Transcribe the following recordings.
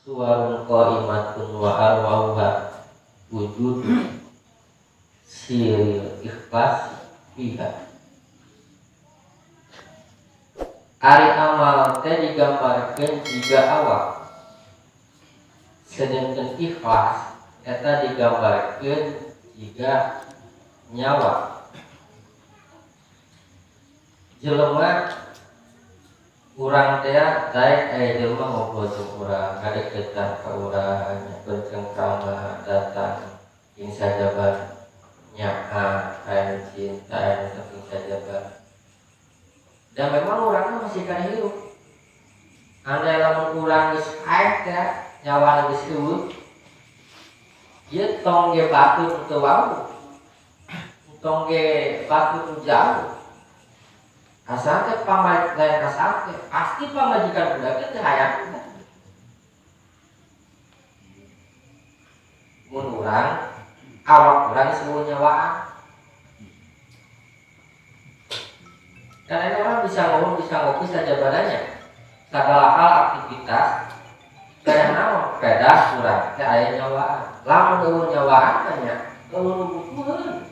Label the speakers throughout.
Speaker 1: Suwarun qaimatun wa arwauha wujud siril ikhlas fiha. Ari amal teh digambarkeun jiga awak, sedangkan ikhlas eta digambarkeun jiga nyawa. Jelema urang teh daek aya jelema ngobrol jeung urang, ngadeukeutan ka urang, bercengkrama datang ing sajaban nyaah aya cinta aya ing sajaban. Dan memang orangnya masih kena hirup. Andai lamun urang geus aek teh nyawa geus eueuh, ieu tong ge batur teu wau, tong ge batur jauh. Asal teh pamajikan lain asal teh pasti pamajikan budak teh hayang. Mun urang awak urang seluruh nyawaan. Karena orang bisa ngomong, bisa ngopi saja badannya. Segala hal aktivitas kayak naon pedah urang teh aya nyawaan. Lamun eueuh nyawaan teh nya eueuh nu butuheun.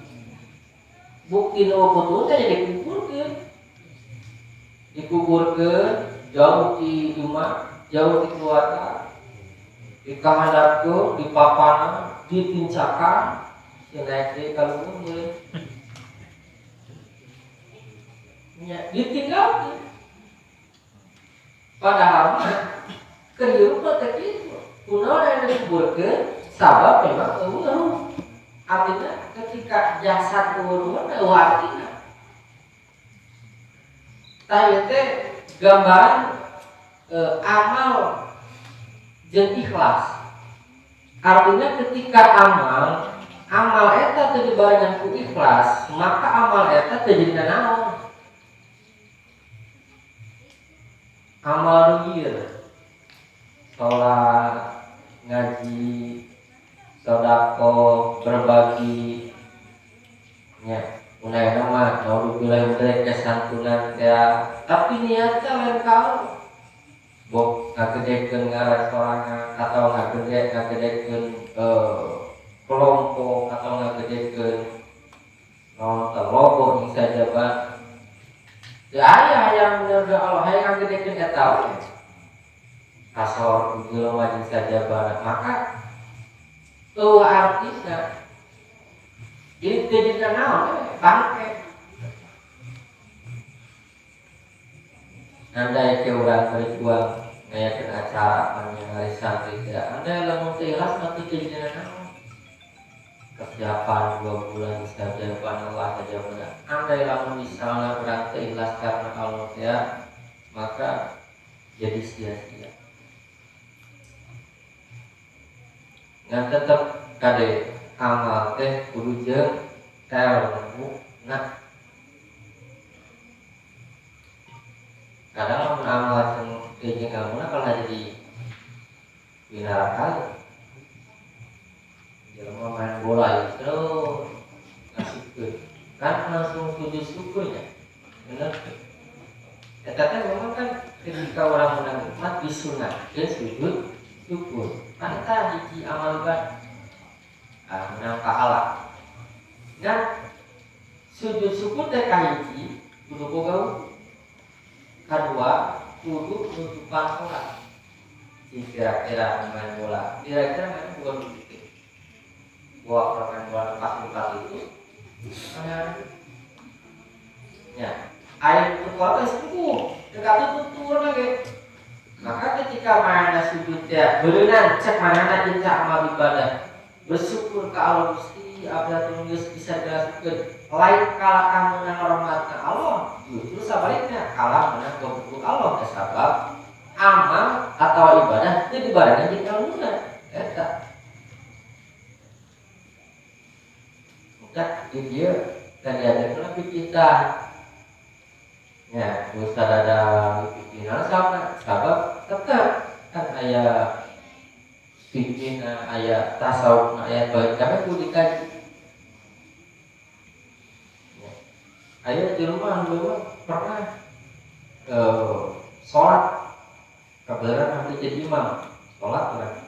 Speaker 1: Bukti nu butuheun teh jadi dikuburkeun. Dikuburkeun jauh di imah, jauh di keluarga, dikahandapkeun, dipapanan, ditincakan, naik deui ka luhur. Nya ditinggalkeun. Padahal mah keur hirup mah teh kitu. Kunaon aya dikuburkeun? Sabab memang eueuh. Artinya ketika jasad eueuh mah eueuh artina. Tah ieu teh gambaran amal jeung ikhlas. Artinya ketika amal eta teu dibarengan ku ikhlas, maka amal eta teu jadi nanaon. Amal nu ieu, salat, ngaji, sedekah, berbagi, nya unayna mah naudzubillah min dzalik kesantunan teh, tapi niatna lain ka bok ngagedekeun ngaran sorangan atau ngagedekeun kelompok atau ngagedekeun naon teh logo ing sajaban. Teu aya hayang bener Allah hayang ngagedekeun eta we. Kasor jelema jeung sajabana maka eueuh artina. Jadi teu jadi naon we bangke. Andai ke urang berjuang ngayakeun acara hari santri teh, andai lamun teu ikhlas mah teu jadi naon. Persiapan 2 bulan sajaban Allah sajaban. Andai lamun misalnya urang teu ikhlas karena Allah teh, maka jadi sia-sia. Ngan tetep kade amal teh kudu jeung ilmu. Nah, kadang lamun amal jeung ilmuna kalau jadi binaraka. Jelema main bola itu ngasihkeun kan langsung sujud syukurnya, bener. Eta teh memang kan ketika orang menang nikmat disunatkeun sujud syukur. Kan eta hiji amal ibadah, menang pahala. Dan sujud syukur teh kahiji kudu boga wudu, kadua kudu nutupan sholat. Kira-kira main bola, kira-kira main bukan begitu. Bawa main bola pas empat itu, ya air kota sepuluh dekat itu turun lagi. Maka ketika mana sujud ya berenang cek mana kita amal ibadah bersyukur ke Allah Gusti abdi geus bisa dilakukan lain kalah kamu menang rahmat Allah, justru sebaliknya kalah menang kebuku Allah. Sebab amal atau ibadah itu dibarengan jeung ilmuna eta. Maka di dieu tadi ada lebih kita ya usah ada pikiran sama sabab tetap kan aya fikihna aya tasawufna aya baik kabeh kudu dikaji. Aya di rumah dulu pernah sholat kebenaran nanti jadi imam Sholat urang.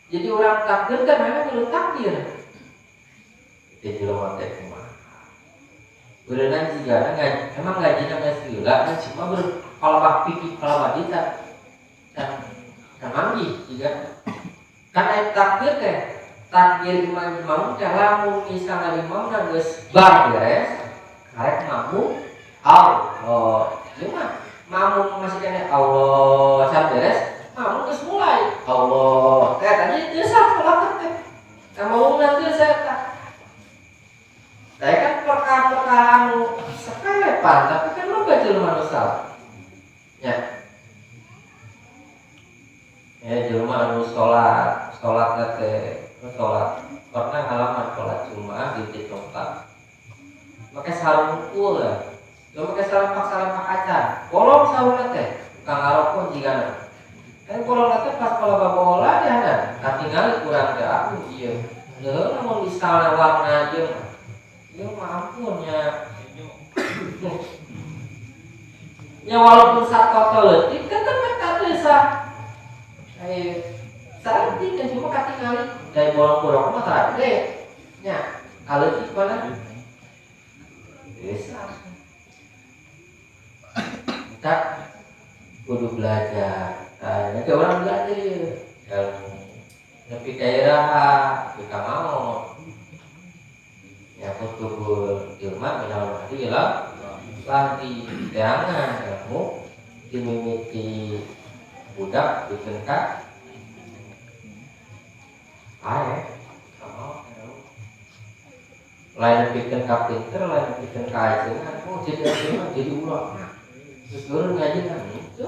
Speaker 1: Jadi urang takdir teh mana milu takdir. Itu jelema teh kumaha. Berenang jigana emang ngajina geus heula kan cuma berkalabah pikir kalabah dita. Dan manggih jigana. Kan aya takdir teh takdir imam imam teh lamun misalna imamna geus bar beres karek mamung Allah. Ieu mah mamung masih kene Allah can beres mamung geus mulai Allah. Teh tadi teu sah salat teh. Tah mamungna teu sah eta. Teh kan perkara-perkara anu sepele pan tapi kan loba jelema nu salah. Nya. Ya jelema anu salat, salatna teh salat pernah ngalaman salat Jumat di tempat. Make sarung unggul lah. Lu make salampak-salampak acan. Bolong sarungna teh, tukang ngarokok jigana. Kan bolongna teh pas kalau bola diana, katingali kurang teh aku ieu. Leuh lamun misalna warna ieu mah. Ieu mah ampun nya. Nya walaupun satoto leutik tetep eta teu sah. Saeutik teh cuma katingali dari bolong-bolong mah tara gede. Nya, aleutik mana? Bisa. Kita kudu belajar. Nah, nanti orang belajar ya. Ilmu. Nepi ka iraha, nepi ka maot. Ya kutubul ilma minal mahdi ila lahdi. Jangan ilmu dimimiti budak bikin ka ae. Lain bikin ka pinter, lain bikin ka ajengan, oh jadi ajengan, jadi ulama. Terus guru ngaji kan itu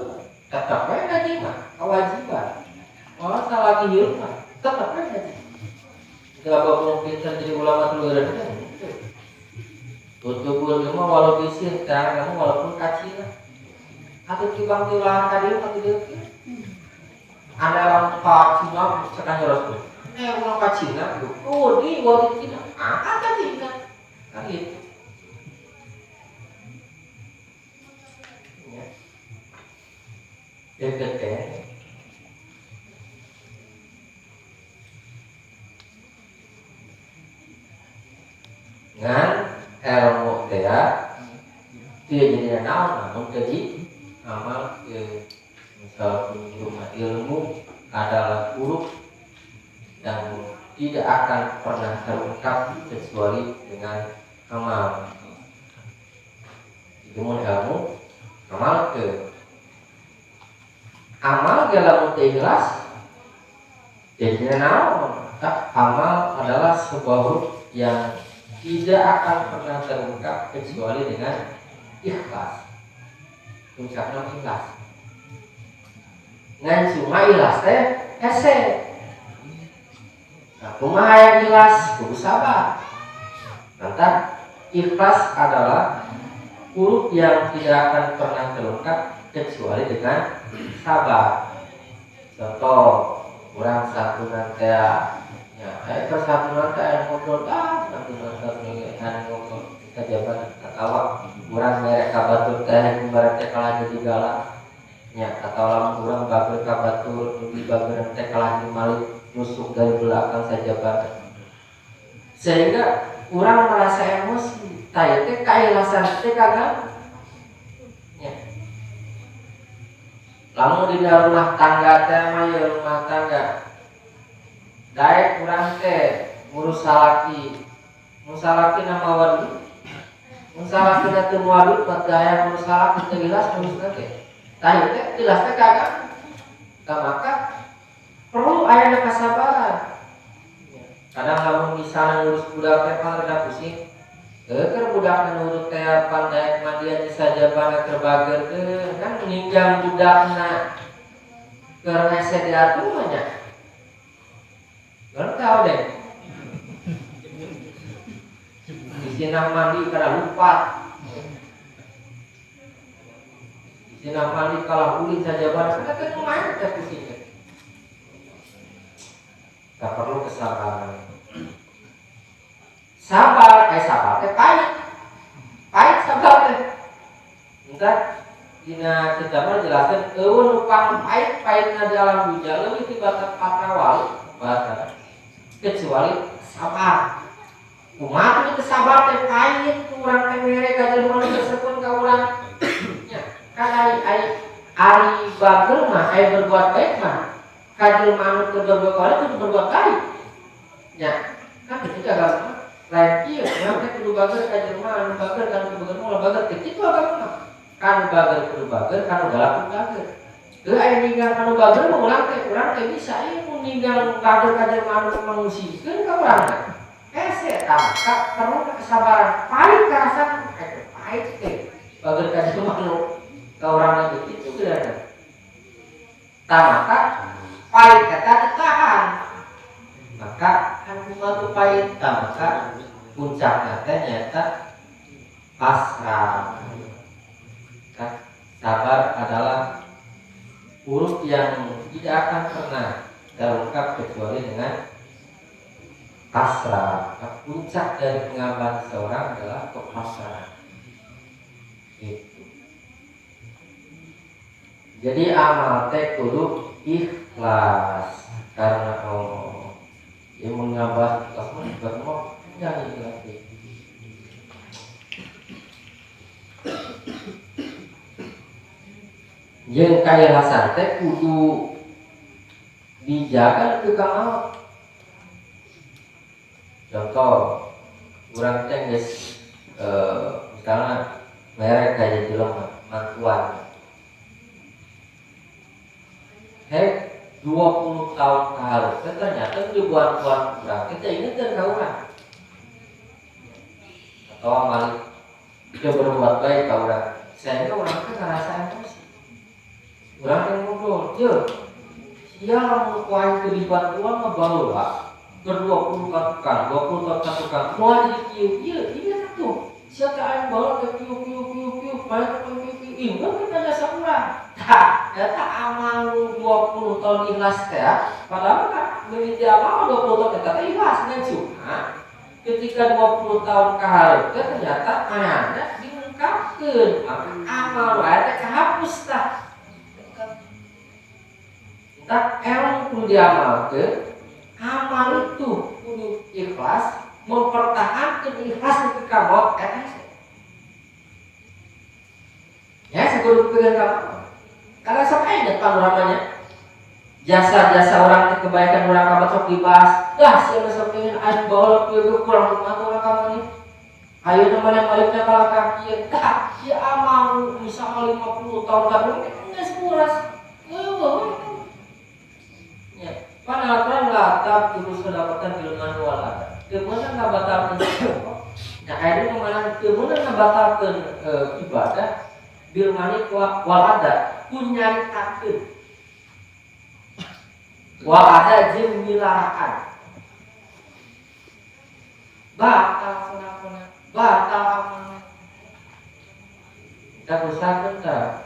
Speaker 1: tetap aja ngaji mah kewajiban. Orang salah lagi hidup mah tetap aja ngaji. Jika bapak pinter jadi ulama terus kan itu. Tutupul mah walau bisir, kamu walaupun kacil. Atau kibang tiulan tadi atau tidak? Ada orang kacil sekarang harus tuh. Orang kacil, oh di walau Cina, angkat ke Cina, kan gitu. Ya. Deket ya. Ngan ilmu teh dia jadi naon namun jadi amal ke misal rumah ilmu adalah huruf dan tidak akan pernah terungkap kecuali dengan amal. Itu mun ilmu amal ke amal dalam ikhlas jadi naon? Amal adalah sebuah huruf yang tidak akan pernah terungkap kecuali dengan ikhlas. Ucapnya ikhlas. Ngan cuma ikhlas teh hese. Nah, kumaha yang ikhlas kudu sabar. Mantap. Ikhlas adalah huruf yang tidak akan pernah terungkap kecuali dengan sabar. Contoh, kurang satu nanti ya, persatuan teh ngobrol satu nanti ngobrol kajaban katawa kurang merek ka batur teh merek teh kalah jadi galak nya atau lamun urang bager ka batur di bager teh kalah malik nusuk dari belakang sajaban sehingga urang merasa emosi tah teh kailhasan teh kagak nya lamun dina rumah tangga teh mah ya rumah tangga daek urang teh ngurus salaki mun salaki na mawa duit mun salaki na teu mawa duit buat gaya ngurus salaki teu ikhlas ngurusna teh tah ieu teh ikhlas teh kagak tah maka perlu ayana kasabaran. Kadang lamun misalnya ngurus budak teh pan rada pusing keur budak nurut teh pan daek mandian di sajabana keur bager teh kan ningjang budakna keur hese diatur mah nya. Baru tahu deh. Di sinah mandi kada lupa. Di sinah mandi kalah ulin saja barang kan teh lumayan teh pusingnya. Tak perlu kesabaran. Sabar, sabar teh pahit. Pahit sabar teh. Entar Dina kitab mah jelaskeun eueuh nu pangpait-paitna di alam dunya leuwih ti batas patrawali bahasa kecuali sabar. Kumaha teu sabar teh pait urang teh mere ka jelema nu tersebut ka urang. Nya, kan ari bager mah aya berbuat baik mah ka jelema anu teu berbuat baik kudu berbuat baik. Nya, kan kitu agama lain kieu urang teh kudu bager ka jelema anu bager ka nu bager moal bager kitu agama mah. Kanu bager kudu bager, kanu galak kudu bager. Teu aya ninggal kanu bager mah urang teh bisa ieu mun ninggal bager ka jelema anu mangusikeun ka urang teh. Hese tah maka perlu kesabaran. Pahit karasana pahit teh. Bager ka jelema anu ka urang teh kitu geura. Tah maka pahit eta ditahan. Maka kan kumaha tuh pahit tah maka puncakna teh nyaeta pasrah. Sabar adalah huruf yang tidak akan pernah terungkap kecuali dengan pasrah. Puncak dari pengabdian seorang adalah kepasrahan. Itu. Jadi amal teh kudu ikhlas karena Allah. Yang mengabah ikhlas mah ikhlas mah panjang ikhlas teh. Jeung kaikhlasan teh kudu dijaga ke kamal. Contoh, urang teh geus misalna merek ka jelema mantuan. Hek 20 tahun ka hareup teh ternyata dibuat-buat urang teh teu ingeteun ka urang. Atawa malik dia berbuat baik ka urang. Sehingga urang teh ngarasa emosi. Urang teh ngobrol, "Jeuh, sia lamun ku aing teu dibantuan mah baheula keur 20 ka tukang, 20 tahun ka tukang, moal jadi kieu ieu, inget atuh. Sia teh aing baheula teh kieu kieu kieu kieu, bae teh kieu kieu, inget ka jasa urang." Tah, eta amal 20 tahun ikhlas teh, padahal mah mimiti amal 20 tahun eta teh ikhlas ngan cuma ketika 20 tahun ka hareup teh ternyata manehna diungkapkeun, maka amal wae teh kahapus tah. Tak ilmu kudu diamalkeun, amal itu kudu ikhlas, mempertahankan ikhlas ketika maut eta hese. Ya sekudu pegang kamu. Karena sok aya panoramanya. Jasa-jasa orang teh kebaikan orang kamu sok dibahas. Dah sia sok pengen aing baheula kieu kurang kumaha urang kamu ni. Ayeuna mah malikna kalah ka kieu. Tah, ieu amal misalnya 50 tahun ka depan geus puras. Eueuh. Ya, pan Al-Quran la tabtulu sadaqatan bil manni wal adha. Teu meunang ngabatalkeun sedekah. Nah, ayeuna mah teu meunang ngabatalkeun ibadah bil manni wal adha, ku nyaritakeun. Wal adha jeung milarakan. Batal sedekahna, batal amalna. Kita usahakeun tah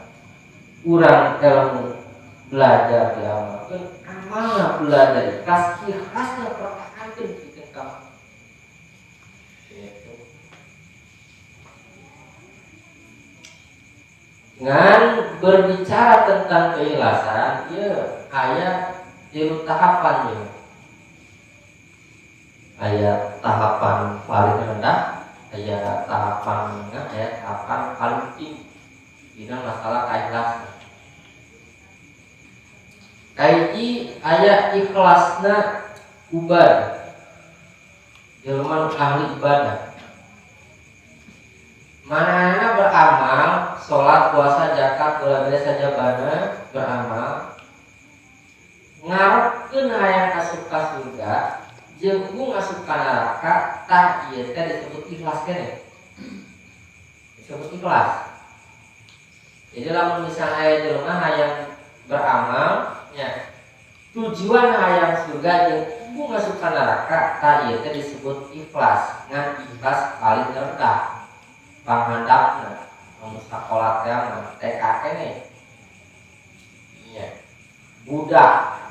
Speaker 1: urang ilmu belajar diamalkeun, amalna belajar ikhlas, ikhlasna pertahankeun pikeun kamu. Gitu. Ngan berbicara tentang keikhlasan, ieu aya tilu tahapan ieu. Aya tahapan paling rendah, aya tahapan menengah, aya tahapan paling tinggi dina masalah keikhlasan. Kaiji aya ikhlasna ibadah, jelema ahli ibadah. Manehna beramal, salat, puasa, zakat, bola beli sajabana beramal. Ngarepkeun hayang asup ka surga, jeung embung asup ka neraka, tah ieu teh disebut ikhlas keneh. Disebut ikhlas. Jadi lamun misalnya aya jelema hayang beramal, ya, tujuan hayang surga jeung embung asup ka neraka, tah ieu teh disebut ikhlas. Ngan ikhlas paling rendah panghandapna lamun sakola teh mah TK keneh. Nya budak.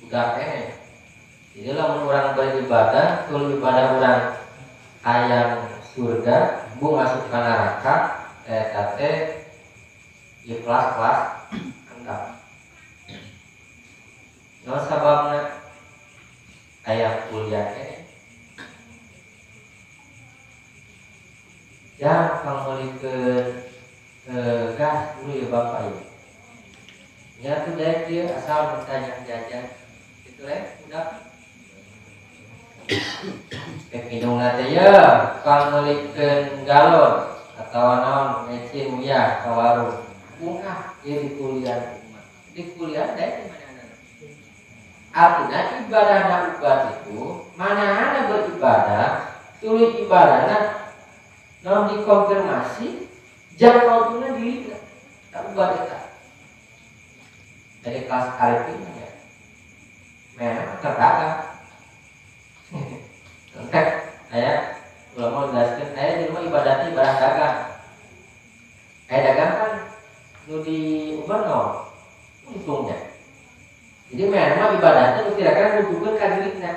Speaker 1: Budak keneh. Jadi lamun urang beribadah, tul ibadah urang hayang surga, embung asup ka neraka, eta teh Ikhlas kelas handap. Naon sababna aya kuliah keneh. Jang pangmeulikeun gas dulu ya bapak ieu. Nya tuh daek ieu asal minta jajan. Kitu we udah. Rek minumna teh ye pangmeulikeun galon atawa naon mecin uyah ka warung. Bungah ieu di kuliah. Di kuliah daek di mana-mana. Artinya ibadahna ubat itu mana-mana beribadah tuluy ibadahna naon dikonfirmasi jangkautuna diri tak ubah eta. Dari kelas arifin ya memang terdagang. Entek aya ulama jelaskeun aya di rumah ibadahnya ibadah dagang. Aya dagang kan nu diubar naon untungnya. Jadi memang ibadahnya nu kira-kira nujukeun ka dirina.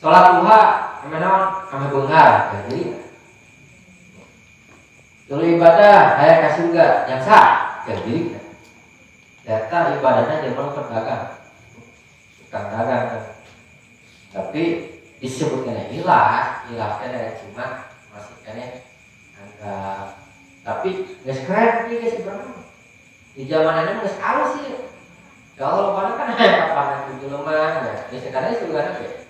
Speaker 1: Salat duha ame naon ame beunghar jadi dulu ibadah aya ka surga yang sah jadi data ibadahnya jelema pedagang tukang dagang kan. Tapi disebutnya ikhlas, ikhlasnya cuma masih kene anggap tapi geus keren ieu geus sebenarnya. Di zaman ini geus alus sih. Kalau mana kan aya papangan di jelema ya. Geus sekarang surgana ge.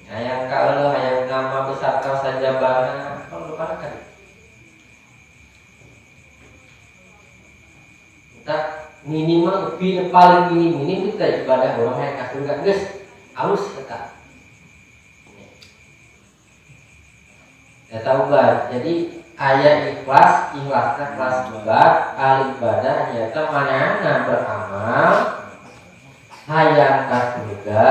Speaker 1: Hayang ka eueuh hayang nama besar ka sajabana kalau lupa kan. Kita minimal paling minim kita ibadah orang yang ka surga geus alus eta. Eta ubar. Jadi aya ikhlas, ikhlasna kelas ubar, ahli ibadah nyata manana beramal hayang ka surga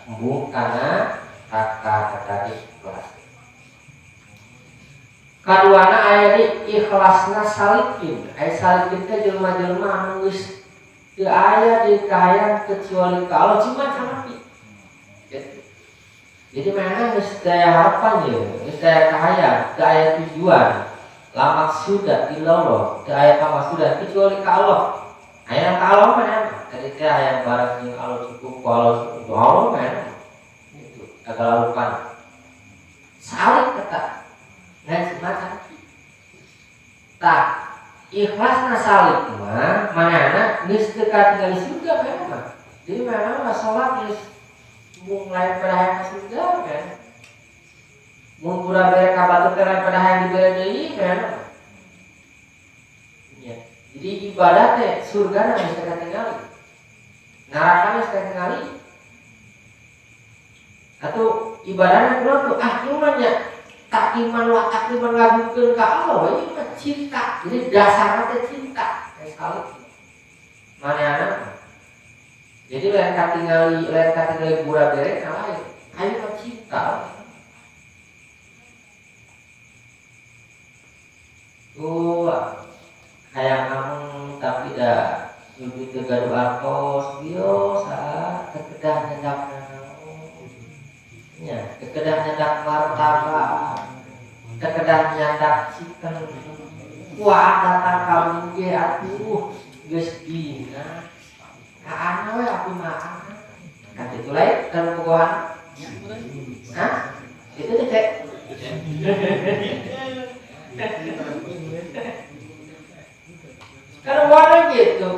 Speaker 1: embung kana kata ikhlas. Kaduana aya di ikhlasna salikin. Aya salikin teh jelema-jelema anu geus teu aya di kahayang kecuali ka Allah cuma canapi. Gitu. Jadi mana geus daya harapan ye, geus daya kahayang, teu aya tujuan. La maksuda illallah, teu aya kamaksudan kecuali ka Allah. Aya ka Allah mana? Tadi teh aya barang jeung Allah cukup, ku Allah cukup, Allah mana? Gitu, kagalalupan. Salik eta. Nah, semacam tak ikhlasna salik mah manana geus teu katingali surga kan mah. Jadi mana mah salat geus mung lain pada hayang ka surga kan. Mun pura bere ka batur teh lain pada hayang dibere deui kan. Ya. Jadi ibadah teh surgana geus teu katingali. Neraka geus teu katingali. Atuh ibadahna kumaha tuh? Ah, ieu mah nya tak iman wa tak iman ngagungkeun ka Allah we ieu mah cinta. Jadi dasarna teh cinta sekali. Manehna. Jadi lain katingali gura bere ka lain. Ayo mah cinta. Tuh hayang ameng tapi da nuju teu gaduh artos biasa kekedah nyendak naon. Nya, kekedah nyendak martabak. Kekedah nyandak chicken. Wah, datang ka ge atuh geus dina. Kaana we aku mah. Kan kitu lain kan bogohan. Hah? Itu teh cek. Kan warna gitu.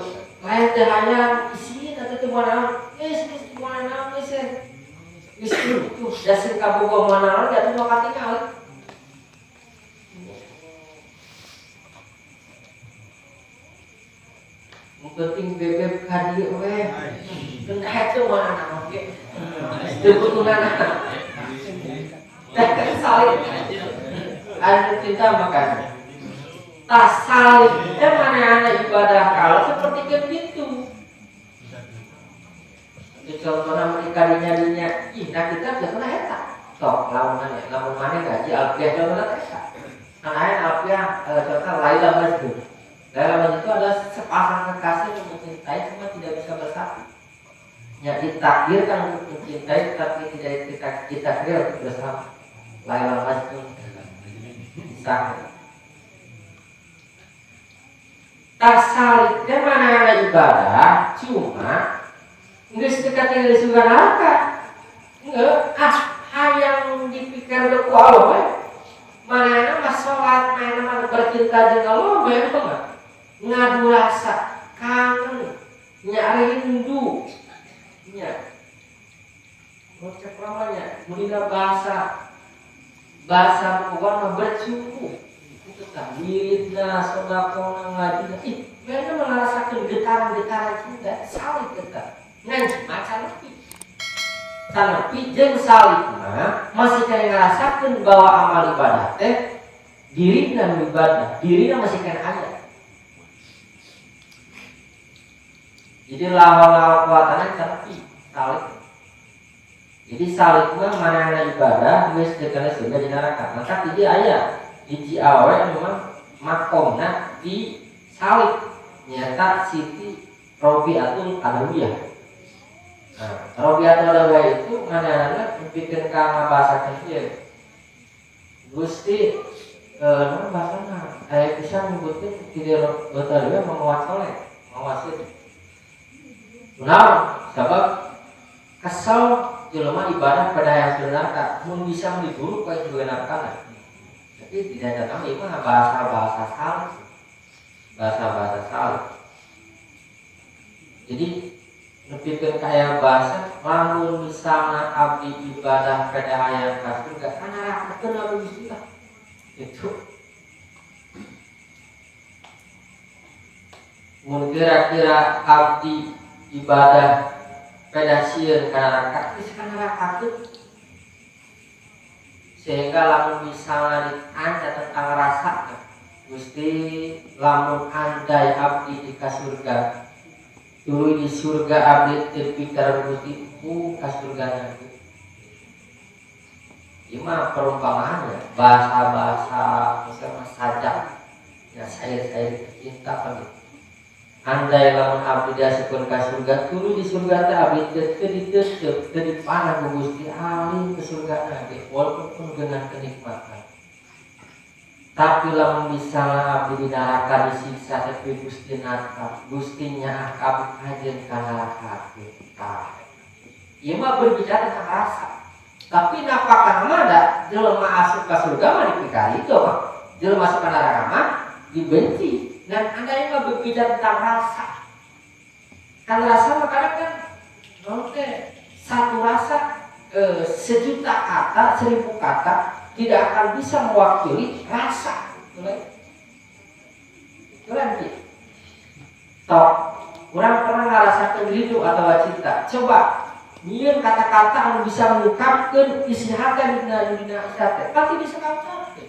Speaker 1: Lain teh hayang isi eta teh moal naon. Geus geus moal naon geus. Geus tuh dasar kabogoh moal naon atuh moal katingal. Penting bebek ka dieu we. Teu teu moal naon ge. Teu butuhna. Salib. Anu cinta makan. Tas salib teh manehna ibadah kalau seperti begitu. Itu contohna mun kadinya-dinya, ih nah kita biasana eta. Tok lamun maneh, lamun maneh ngaji alfiah contohna eta. Kan aya alfiah contoh Laila Majnun. Laila Majnun itu adalah sepasang kekasih yang mencintai cuma tidak bisa bersatu. Ya ditakdirkan untuk mencintai tapi tidak ditakdir untuk bersama. Laila Majnun. Bisa. Tah salik teh manehna ibadah cuma geus teu katingali surga neraka. Heuh, ah hayang dipikir ku Allah we. Manehna mah salat, manehna mah bercinta jeung Allah we mah. Ngadu rasa, kangen, nya rindu. Nya. Bocah lamanya, mulina bahasa bahasa bukan mah bercumbu. Itu tah wiridna, sedekahna, ngajina. Ih, manehna merasakan getaran-getaran cinta, salik eta. Ngan cuma calepi. Calepi jeung salik mah masih kena ngerasakeun bahwa amal ibadah teh dirina nu ibadah, dirina masih kena aya. Jadi lawan-lawan kuatana calepi, salik. Jadi salik mah manehna ibadah geus teu kana surga jeung neraka. Maka jadi aya hiji awewe nu mah makomna di salik nyata Siti Robiatul Adawiyah. Nah, Robiatul Adawiyah itu manehna nepikeun ka ngabahasakeun ieu. Gusti naon bahasana? Aya pisan nyebutkeun Siti Robiatul Adawiyah mawa soleh, mawa sedih. Kunaon? Sabab kesel jelema ibadah pada yang neraka, mun bisa diburu ka surga neraka. Tapi tidak datang ieu mah bahasa-bahasa saleh. Bahasa-bahasa saleh. Jadi nepikeun kaya bahasa lamun misalna abdi ibadah pada hayang ka surga, ka neraka teu abdi Gusti lah. Itu. Mun kira-kira abdi ibadah pada sieun ka neraka, geus ka neraka teu. Sehingga lamun misalna ditanya tentang rasa, Gusti lamun andai abdi di ka surga, tuluy di surga abdi teu pikir Gusti ku ka surga nanti. Ieu mah perumpamaan ya, bahasa-bahasa misalnya sajak, ya syair-syair cinta kan gitu. Andai lamun abdi diasupkeun ka surga, tuluy di surga teh abdi teu diteuteuk, teu dipanah ku Gusti alim ke surga nanti, walaupun pun dengan kenikmatan. Tapi lamun misalna abdi di neraka disiksa tapi Gusti natap, Gusti nyaah abdi kajeun ka neraka tah. Ieu mah berbicara tentang rasa. Tapi napakah mah da jelema asup ka surga mah dipikari itu mah. Jelema asup ka neraka mah dibenci. Dan anda yang mah berbicara tentang rasa. Kan rasa mah kadang kan oke, satu rasa sejuta kata, 1000 kata tidak akan bisa mewakili rasa. Kalian ki. Tok, orang pernah ngerasakan rindu atau cinta. Coba nyieun kata-kata anu bisa mengungkapkeun isi hati dina dina isi hati. Pasti bisa ngungkapkeun.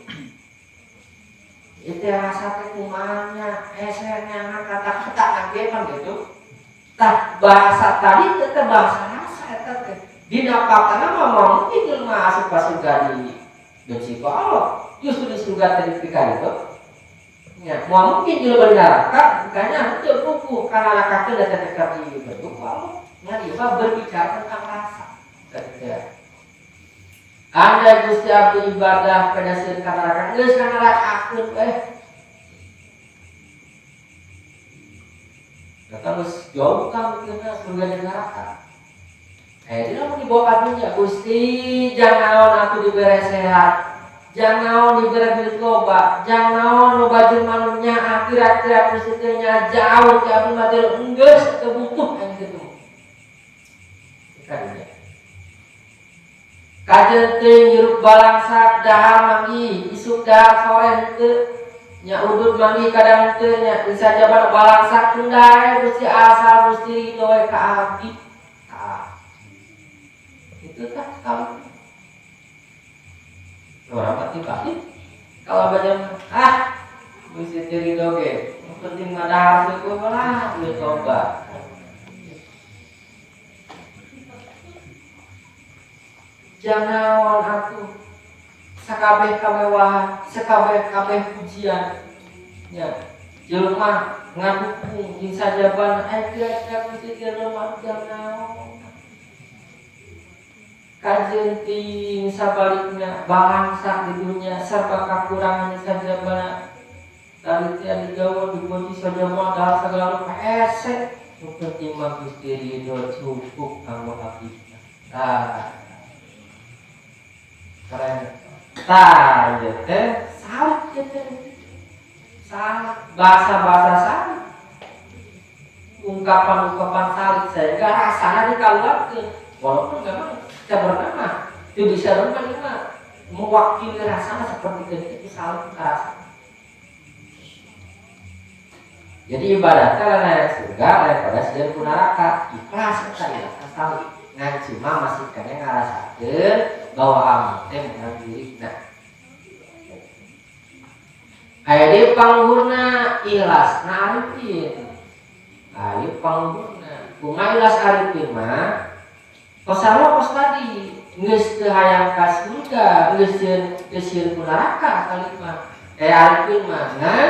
Speaker 1: Itu rasa teh kumanya, hese kata-kata nage kan gitu. Tah bahasa tadi tetep bahasa rasa eta teh. Dina pakana mah mungkin jelema asup ka surga di benci ku Allah. Justru di surga teh dipikir itu. Ya, mau mungkin jelema di neraka, bukannya teu buku kana neraka teh da teh dibentuk ku Allah. Ngan ieu mah berbicara tentang rasa. Teh. Anda Gusti abdi ibadah pada sieun ka neraka, geus ka nerakakeun we. Kata geus jauh ka mikirna surga jeung neraka. Dia mau dibawa ka dunya, Gusti jangan naon atuh dibere sehat, jangan naon dibere duit loba, jangan naon loba jelema nu nyaah kira-kira Gusti teh nya jauh ti abdi mah teh geus teu butuh anjing kitu. Ka dunya. Kajeun teuing hirup balangsak dahar manggih, isuk dahar sore henteu, nya udud manggih kadang henteu nya bisa jaban balangsak tunda Gusti asal Gusti ridho we ka abdi. Tah. Itu tah kalau orang mati pasti kalau baca ah Gusti ridho ge, yang penting mah dahar syukur lah duit loba. Jangan atuh sakabeh kamewahan, sakabeh-kabeh pujian. Ya, jelema ngadukung jeung sajaban kira-kira Gusti jelema jangan. Kajeun ting sabalikna bangsa di dunia serba kakurangan sajabana. Tadi teh digawa dikunci saja mah dahar segala rupa hese. Nu penting mah Gusti ridho cukup kanggo abdi. Tah. Keren. Tah ieu teh salik ieu teh. Salik bahasa-bahasa salik. Ungkapan-ungkapan salik sehingga rasana dikaluarkeun walaupun memang sebenarnya itu bisa memang mewakili rasana seperti itu salik rasa. Jadi ibaratnya lain surga daripada sieun ku neraka ikhlas eta ikhlas salik ngan cuma masih kene ngarasakeun bahwa amal teh menang dirina. Aya deui pangluhurna ikhlasna arifin. Ayo pangluhurna kumaha ikhlas arifin mah kos sarua kos tadi geus teu hayang ka surga geus sieun ku neraka kali mah arifin mah ngan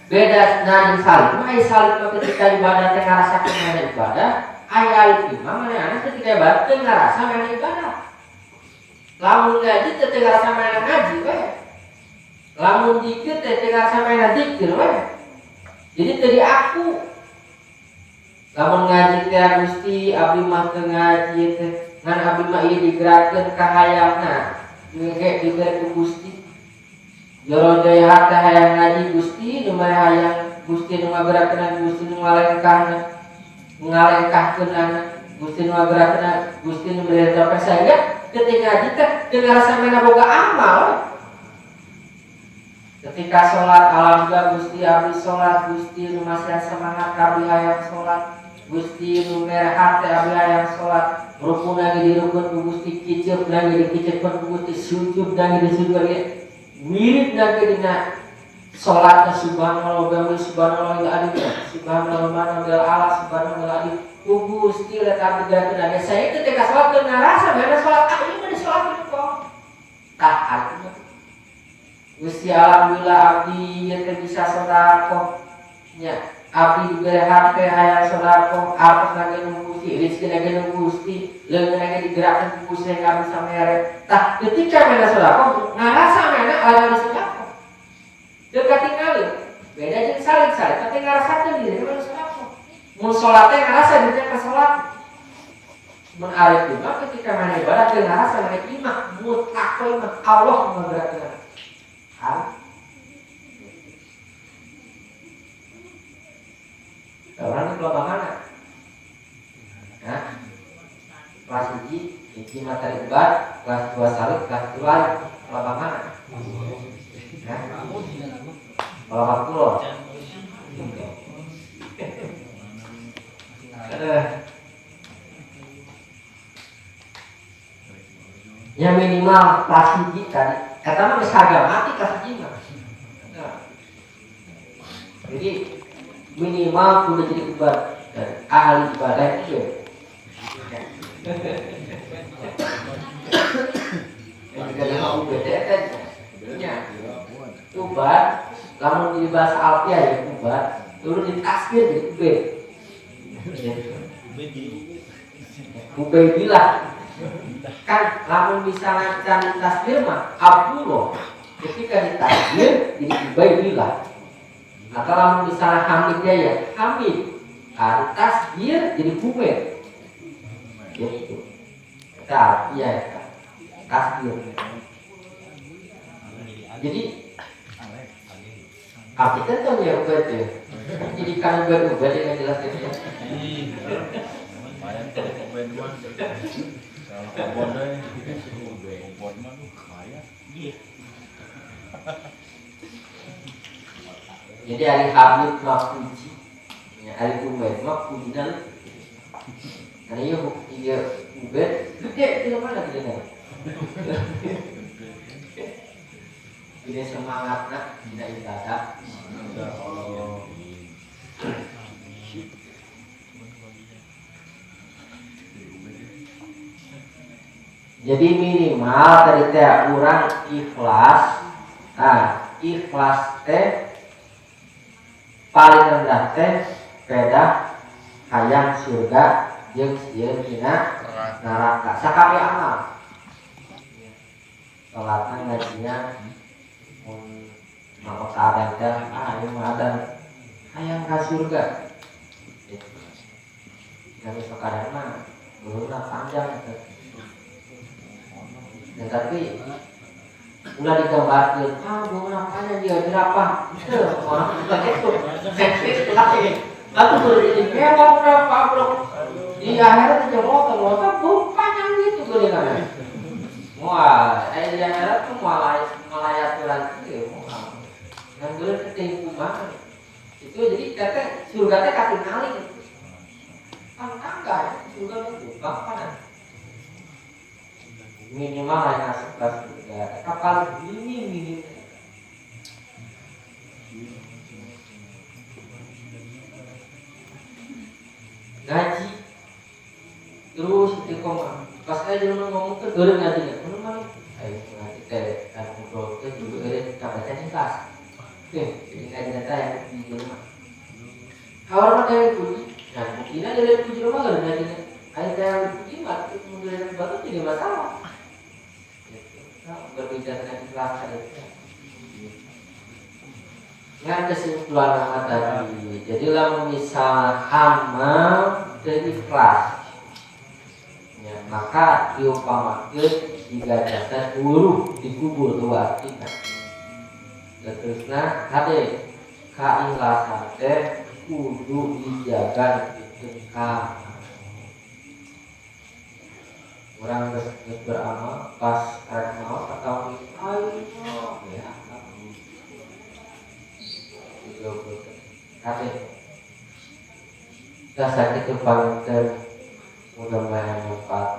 Speaker 1: beda jeung salik mah aya salik mah ketika ibadah teh ngarasakeun mana ibadah aya arifin mah manehna ketika ibadah teu ngarasa mana ibadah lamun ngaji teh teu ngarasa mana ngaji we lamun zikir teh teu ngarasa mana zikir we jadi teu diaku lamun ngaji teh Gusti abdi mah teu ngaji teh ngan abdi mah ieu digerakkeun ka hayangna ge dibere ku Gusti jero jaya teh hayang ngaji Gusti nu mah hayang Gusti nu ngagerakeun Gusti nu ngalengkahna ngalengkahkeunana Gusti nu ngagerakeun Gusti nu bere taufik sehingga ketika ngaji teh teu ngarasa mana boga amal. Ketika sholat alhamdulillah Gusti abdi sholat Gusti nu masih semangat abdi hayang sholat Gusti nu mere hate abdi hayang sholat rukuna ge dirukun ku Gusti kiceup na ge dikiceup ku Gusti sujud na ge disujud ge wirid na ge dina sholat subhanallah wa subhanallah ila subhanallah wa ala subhanallah ila ku Gusti let abdi gerakeun ge saya ketika sholat teu ngarasa mana sholat ah ieu mah sholat kok tah artinya Gusti alhamdulillah abdi ieu teh bisa sedekah nya abdi dibere hate hayang sedekah artos lagi nu Gusti rezeki lagi nu Gusti leungeun lagi digerakkeun ku Gusti nga bisa mere tah ketika mana sedekah ngarasa mana aya sedekah teu katingali beda jeung salik-salik teh ngarasakeun diri mana sedekah mun salat teh ngarasa diri ka salat mun arif mah ketika mana ibadah teu ngarasa mana imah mutlak imah Allah menggerakkeun. Orang di kelompok mana? Nah, kelas 1 hiji materi ubat, kelas 2 salik, kelas 2 alif. Kelompok mana? Nah, kelompok pulau. Ya minimal kelas 1 tadi. Kata mah geus harga mati kelas 1 mah. Nah. Jadi minimal kudu jadi ubat dari ahli ibadah itu. Yang juga nama UBD kan nya. Ubat lamun di bahasa Alfiah ya ubat, turun di tasbih jadi ubed. Ubedillah. Kan lamun misalnya can tasbih mah Abdullah ketika ditasbih jadi Ubaidillah atau lamun misalnya Hamidnya ya Hamid tasbih jadi Humaid gitu. Eta iya tasbih. Jadi artinya tuh ya Ubaid ya. Jadi kan Ubaid yang jelas gitu ya. Jadi ari Hamid mah puji, ya ari Ubaid mah pujian. Karena ieu ieu Ubaid gede di mana gede. Gede semangatna dina ibadah. Jadi minimal tadi teh urang ikhlas. Nah, ikhlas teh paling rendah teh pedah hayang surga jeung sieun dina neraka. Sakabeh amal. Salatna ngajinya mun Mau ada teh ah ieu mah ada hayang ka surga. Gitu. Dan besok kadang mah belumlah panjang gitu. Dan tapi ulah digambarkeun, ah belumlah panjang dia jerapah. Henteu, orang gitu. Sensitif lagi. Lalu kudu jadi mewah berapa bro. Di akhirat aja motor bung panjang gitu geuningan. Wah, di akhirat tuh malayaturan ieu moal. Ngan geuleuh teh kumaha. Itu jadi kata surga teh katingali gitu. Kan tangga ya, surga itu bahkan minimal hanya 11 surga. Kapal ini minim. Ngaji terus istiqomah. Pas saya jalan ngomong ke geureun ngajinya, mana mana? Ayo ngaji teh, kan ngobrol teh juga eureun kabaca ikhlas. Teh, jadi ngaji teh yang di jelema. Hawar mah teh puji. Nah, buktina dari puji rumah geureun ngajinya. Ayo teh puji mah kemudian batu jadi masalah. Gitu. Nah, berbicara dengan ikhlas tadi. Nah, kesimpulan nama tadi, jadilah misal amal dari ikhlas, ya, maka diumpamakan jika jasad buruh dikubur dua artinya. Terusna hade keikhlasan teh kudu dijaga nepikeun ka orang geus beramal pas rek maot atau ayo ya. Kate dasar itu paling mudah-mudahan manfaat.